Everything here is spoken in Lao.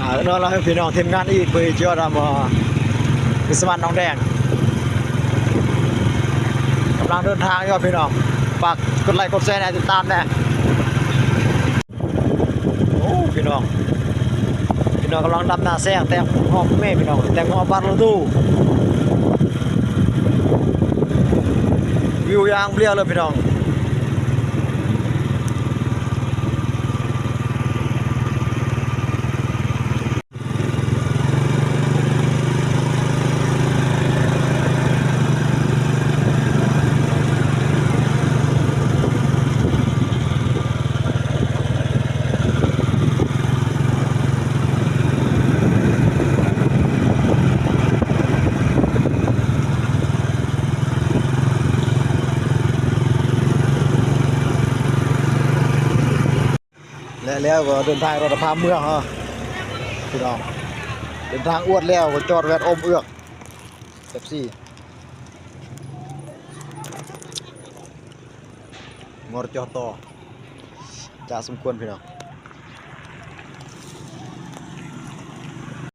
ອ່າ ເນາະ ແລ້ວພີ່ນ້ອງ ທີມງານອີກ ເພື່ອທີ່ຈະນຳ ເອີ ວິສະວັນໜອງແດງ ກຳລັງເດີນທາງຢູ່ພີ່ນ້ອງ. ຝາກກົດໄລກົດແຊແດ່ ຕິດຕາມແດ່. ໂອ້ ພີ່ນ້ອງ ພີ່ນ້ອງກຳລັງດຳໜ້າແຊງ ແຕ່ງຮອບແມ່ພີ່ນ້ອງ ແຕ່ງຮອບບານລະຕູ ວິວຢ່າງເບຍເລີຍພີ່ນ້ອງ. ແລະແລ້ວກໍເດີນທາງລົດພາເມືອງເຮົາພີ່ນ້ອງ ເດີນທາງອວດແລ້ວກໍຈອດແວ່ນອົມເອືອກ ເອັບຊີ ງົວຈອດຕໍ່ ຈະສົມຄວນພີ່ນ້ອງ.